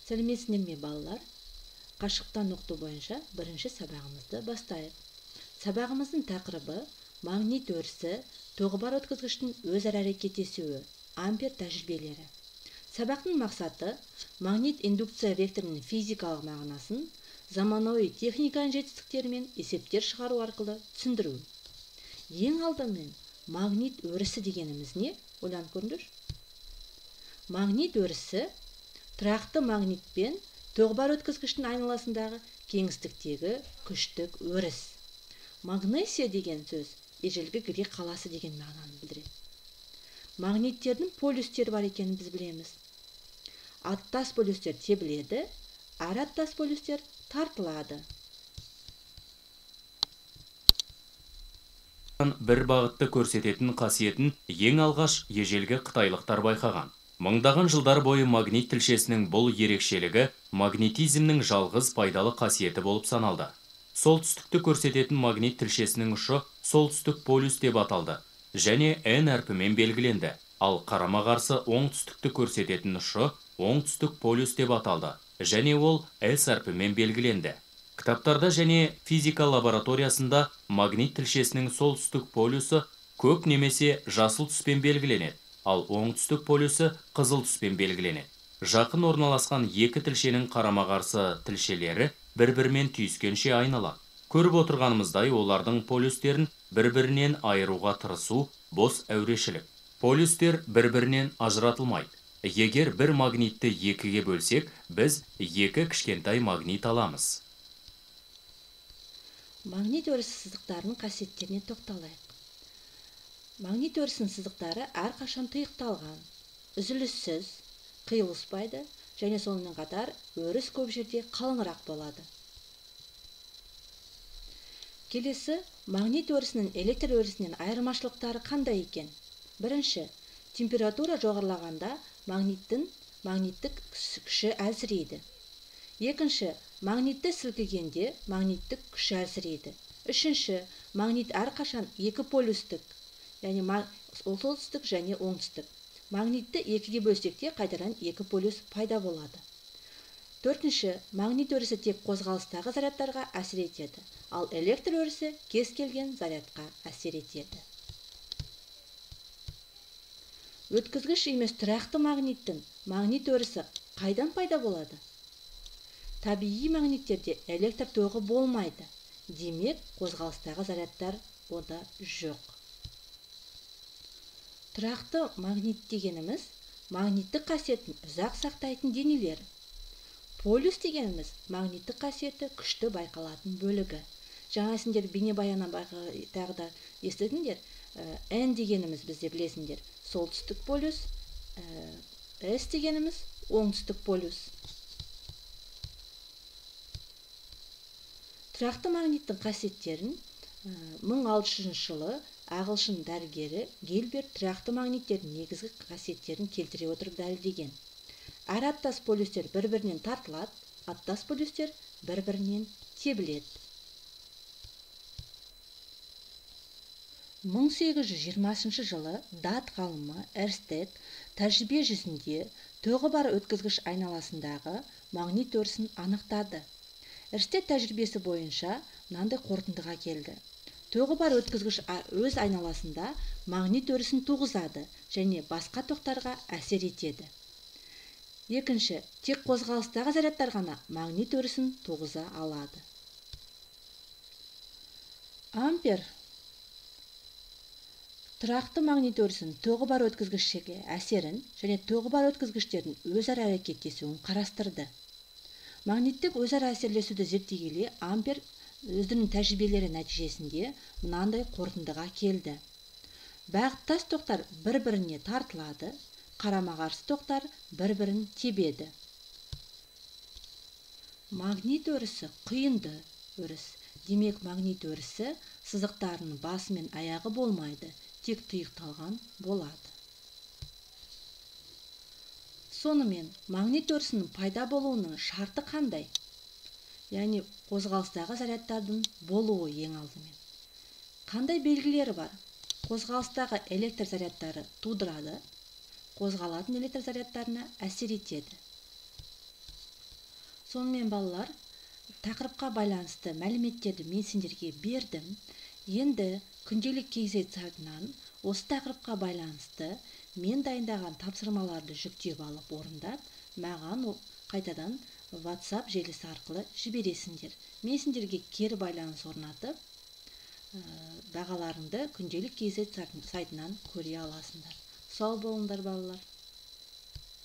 Сәлеметсіздер ме, балалар? Қашықтан оқыту бойынша бірінші сабағымызды бастайық. Сабағымыздың тақырыбы магнит өрісі, тоғы бар өткізгіштің өзара әрекеттесуі, ампер тәжірибелері. Сабақтың мақсаты магнит индукция векторының физикалық мағынасын заманауи техниканың жетістіктерімен есептер шығару арқылы түсіндіру. Ең алдымен магнит өрісі дегеніміз не? Ойланып көріңдер. Магнит өрісі тұрақты магнитпен тоғы бар өткізгіштің айналасындағы кеңістіктегі күштік өріс. Магнесия деген сөз ежелгі грек қаласы деген мағынаны білдіреді. Магниттердің полюстері бар екенін біз білеміз. Аттас полюстер тебіледі, әр аттас полюстер тартылады. Бір бағытты көрсететін қасиетін ең алғаш ежелгі қытайлықтар байқаған. Мыңдаған жылдар бойы магнит тілшесінің бұл ерекшелігі магнетизмнің жалғыз пайдалы қасиеті болып саналды. Солтүстікті көрсететін магнит тілшесінің ұшы солтүстік полюс деп аталды және N әрпімен белгіленді, ал қарама-қарсы оңтүстікті көрсететін ұшы оңтүстік полюс деп аталды және ол S әрпімен белгіленді. Кітаптарда және физика лабораториясында магнит тілшесінің солтүстік полюсі көк немесе жасыл түспен белгіленеді, ал оңтүстік полюсі қызыл түспен белгіленеді. Жақын орналасқан екі тілшенің қарама-қарсы тілшелері бір-бірімен түйіскенше айналады. Көріп отырғанымыздай, олардың полюстерін бір-бірінен айыруға тырысу бос әурешілік. Полюстер бір-бірінен ажыратылмайды. Егер бір магнитті екіге бөлсек, біз екі кішкентай магнит аламыз. Магнит өрісі сызықтарының қасиеттеріне тоқталайық. Магнит өрісінің сызықтары әрқашан тұйықталған, үзіліссіз, қиылыспайды және сонымен қатар өріс көп жерде қалыңырақ болады. Келесі, магнит өрісінің электр өрісінен айырмашылықтары қандай екен? Бірінші, температура жоғарылағанда магниттік күші әлсірейді. Екінші, магнитті сілкігенде магниттік күші әлсірейді. Үшінші, магнит әрқашан екі полюстік, яғни солтүстік және оңтүстік. Магнитті екіге бөлсек те қайтадан екі полюс пайда болады. Төртінші, магнит өрісі тек қозғалыстағы зарядтарға әсер етеді, ал электр өрісі кез келген зарядқа әсер етеді. Өткізгіш емес тұрақты магниттің магнит өрісі қайдан пайда болады? Табиғи магниттерде электр тоғы болмайды, демек қозғалыстағы зарядтар онда жоқ. Тұрақты магнит дегеніміз магниттік қасиетін ұзақ сақтайтын денелер. Полюс дегеніміз магниттік қасиеті күшті байқалатын бөлігі. Жаңа сендер бейнебаяннан тағы да естідіңдер. N дегеніміз бізде білесіңдер солтүстік полюс, S дегеніміз оңтүстік полюс. Тұрақты магниттің қасиеттерін 1600 жылы ағылшын дәрігері Гилберт тұрақты магниттердің негізгі қасиеттерін келтіре отырып дәлелдеген. Әр аттас полюстер бір-бірінен тартылады, аттас полюстер бір-бірінен тебіледі. 1820 жылы дат ғалымы Эрстед тәжірибе жүзінде тоғы бар өткізгіш айналасындағы магнит өрісін анықтады. Эрстед тәжірибесі бойынша мынандай қорытындыға келді. Тоғы бар өткізгіш өз айналасында магнит өрісін туғызады және басқа тоқтарға әсер етеді. Екінші, тек қозғалыстағы зарядтар ғана магнит өрісін туғыза алады. Ампер тұрақты магнит өрісін тоғы бар өткізгішке әсерін және тоғы бар өткізгіштердің өзара әрекеттесуін қарастырды. Магниттік өзара әсерлесуді зерттей келе Ампер өзінің тәжірибелері нәтижесінде мынандай қорытындыға келді. Бағыттас тоқтар бір-біріне тартылады, қарама-қарсы тоқтар бір-бірін тебеді. Магнит өрісі құйынды өріс. Демек, магнит өрісі сызықтарының басы мен аяғы болмайды, тек тұйықталған болады. Сонымен, магнит өрісінің пайда болуының шарты қандай? Яғни қозғалыстағы зарядтардың болуы ең алдымен. Қандай белгілері бар? Қозғалыстағы электр зарядтары тудырады, қозғалатын электр зарядтарына әсер етеді. Сонымен, балалар, тақырыпқа байланысты мәліметтерді мен сендерге бердім. Енді Күнделік kz сайтынан осы тақырыпқа байланысты мен дайындаған тапсырмаларды жүктеп алып, орындап, маған қайтадан WhatsApp желісі арқылы жібересіңдер. Мен сендерге кері байланыс орнатып, бағаларыңды Күнделік kz сайтынан көре аласыңдар. Сау болыңдар, балалар.